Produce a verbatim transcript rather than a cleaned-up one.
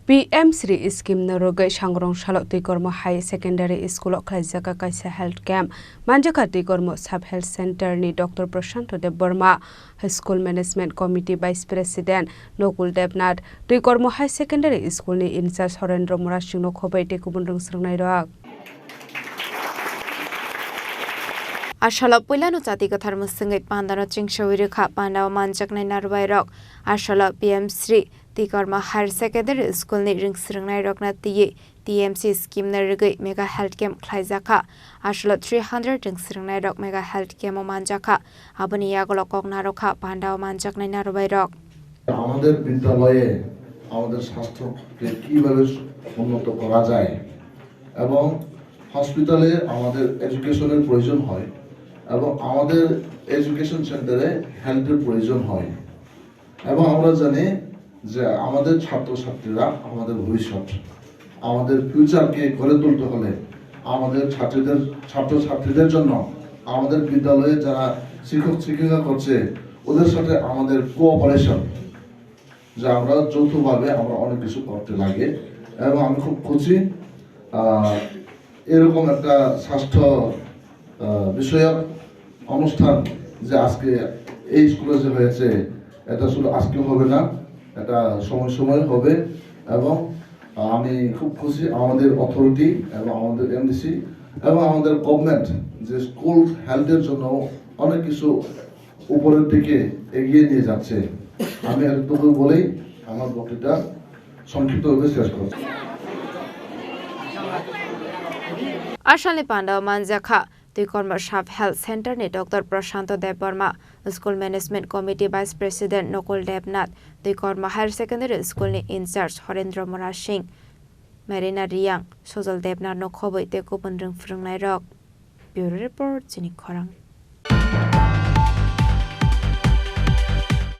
P M Shri scheme no rwgwi Sangrong salo Twikormo High Secondary School o khlaijak kaisa health camp. Manjakha Twikormo Sub Health Center ni Doctor Prashanto Debbarma, School Management Committee Vice President Nokul Debnath, Twikormo High Secondary School ni in-charge Horendro Murasing no khobwi tei kubun rwngsrwngnairok. Asalo puilano chati kwthar mwswngwi pandano chengsawi rwkha, pandao manjaknai narwbairok. Asalo P M Shri Twikormo Higher Secondary School ni rwngsrwngnairokno twiwi T M C scheme no rwgwi mega health camp khlaijakha. Asalo three hundred rwngsrwngnairok mega health camp o manjakha. Aboni yagulo kok narwkha, pandao manjaknai narwbairok. আমাদের বিদ্যালয়ে আমাদের স্বাস্থ্যকে কিভাবে উন্নত করা যায় এবং হসপিটালে আমাদের এডুকেশনের প্রয়োজন হয় এবং আমাদের এডুকেশন সেন্টারে হেলথের প্রয়োজন হয়। এবং আমরা জানি যে আমাদের ছাত্রছাত্রীরা আমাদের ভবিষ্যৎ। আমাদের ফিউচারকে গড়ে তুলতে হলে আমাদের ছাত্রীদের, ছাত্রছাত্রীদের জন্য আমাদের বিদ্যালয়ে যারা শিক্ষক শিক্ষিকা করছে, ওদের সাথে আমাদের কোঅপারেশন, যে আমরা যৌথভাবে আমরা অনেক কিছু করতে লাগে। এবং আমি খুব খুশি, আহ, এরকম একটা স্বাস্থ্য, আহ, বিষয়ক অনুষ্ঠান যে আজকে এই স্কুলে যে হয়েছে, এটা শুধু আজকে হবে না, এটা সময় সময় হবে। এবং আমি খুব খুশি আমাদের অথরিটি এবং আমাদের এমডিসি এবং আমাদের গভর্নমেন্ট যে স্কুল হেলথের জন্য অনেক কিছু উপরের দিকে এগিয়ে নিয়ে যাচ্ছে। আমি এতটুকু বলেই আমার বক্তৃতা সংক্ষিপ্তভাবে শেষ করছি। Asalni pandao manjakha Twikormo Sub Health Center ni Doctor Prashanto Debbarma, School Management Committee Vice President Nokul Debnath, Twikormo Higher Secondary School ni in-charge Horendro Murasing, Marina Riyang, Sojol Debnath no khobwi tei kubun rwngphwrwngnairok. Bureau Report, Chini Khorang.